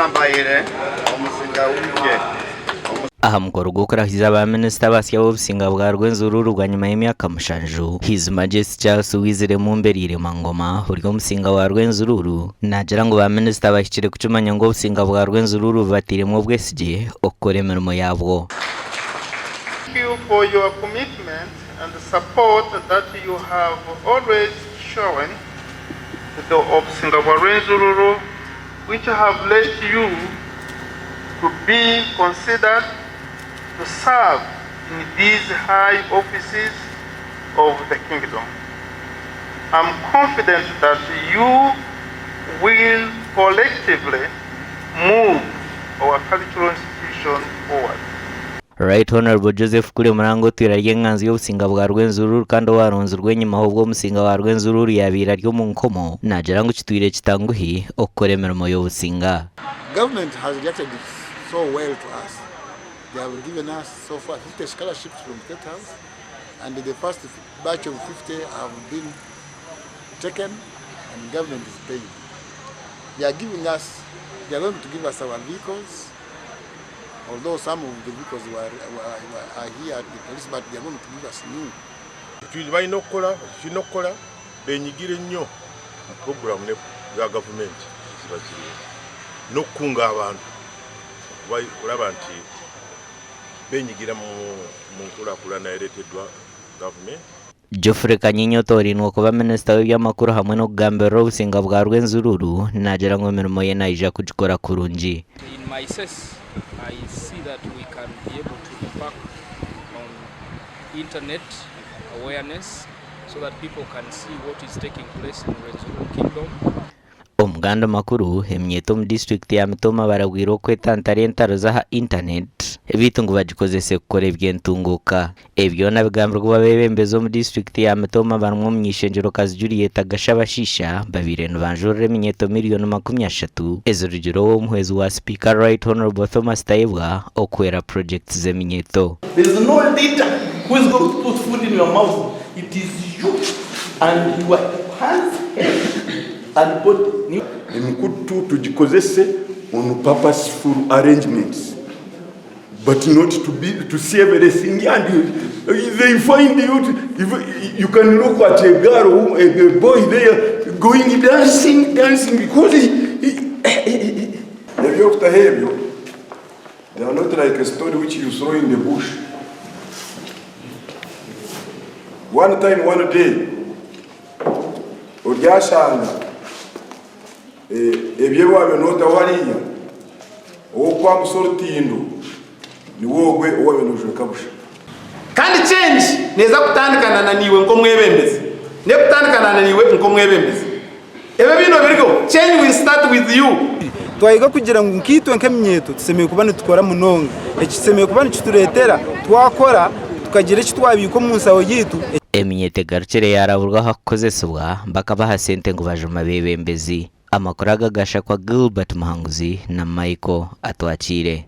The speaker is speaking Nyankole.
Mbaire Omusinga w'eigye. Aha mukoro gw'okurahiza ba minisita abasya b'obusinga bwa Rwenzururu bwanyima y'emyaka mushanju, His Majesty Charles Wiziremu Mberiirema Ngoma ori omusinga wa Rwenzururu naagira ngu ba minisita bahikire kukimanya ngu obusinga bwa Rwenzururu bubatairemu obwesigye okukora emirimo yaabwo. Thank you for your commitment and support that you have always shown to the Obusinga bwa Rwenzururu which have led you to be considered to serve in these high offices of the kingdom. I'm confident that you will collectively move our cultural institution forward. Right Honourable Joseph Kule Muranga otwire ari enganzi y'obusinga bwa Rwenzururu kandi owaronzirwe enyimaho obu omusinga wa Rwenzururu yabaire ari omu nkomo naagira ngu kitwire kitanguhi okukora emirimo y'obusinga. Government has reacted so well to us. They have given us so far 50 scholarships from State House and the first batch of 50 have been taken and government is paying. They are giving us, they are going to give us our vehicles although some of the vehicles were, were, were, are here at the police but they are going to give us new. Balina okukola kirina okukola benyigire nnyo mu puroguramu za gavumenti ziba ziriwo n'okukunga abantu okulaba nti benyigira mu nkulakulana ereeteddwa gavumenti. Geoffrey Kanyinya otoorainwe kuba minisita w'eby'amakuru hamwe n'okugambirira obusinga bwa Rwenzururu naagira ngu emirimo ye naija kugikora kurungi. In my sense, I see that we can be able to embark on internet awareness so that people can see what is taking place in Rwenzururu Kingdom. Omu gandi makuru, eminyeeto omu disiturikiti ya Mitooma barabwirwe okwetantara entaro z'aha intaneti beitu ngu bagikozese kukora eby'entunguuka. Ebi byona bigambirwe abeebembezi omu disiturikiti ya Mitooma barimu omuny'eishengyerokazi Juliet Gashabashaija babaire nibanjurira eminyeeto miriyoni 30 ezirugire ow'omuhwezi wa sipiika Right Honourable Thomas Tayebwa okuhwera purogyekiti z'eminyeeto. There is no leader who is going to put food in your mouth, it is you and your hands, head and body. Emikutu tugikozese on purposeful arrangements but not to be to see everything and they find you to, if you can look at a girl who, a, a boy there going dancing dancing because he, he, Ebyokutaho ebyo they are not like a stone which you throw in the bush. One time, one day, oryashanga ebyo ebi waabaire nootaho hariya, ow'okukwambusa orutindo niwe ogwe ou waabaire noojweka busha. Kandi change neeza kutandikana na naiwe nk'omwebembezi. Nekutandikana na naiwe nk'omwebembezi. Ebyo ebiine obiriho, change will start with you. Twayiga kugira ngu nkaitwe nk'eminyeeto tusemeriire kuba nitukora munonga. Eki kisemeriire kuba nikitureetera twakora tukagira eki twabiika omu nshaho yaitu. Eminyeeto egarukire yaaraburwa aha kukozesibwa bakabaha sente ngu bajuma abeebembezi. Amakuru aga gashakwa Gilbert Muhanguzi na Michael Atwakiire.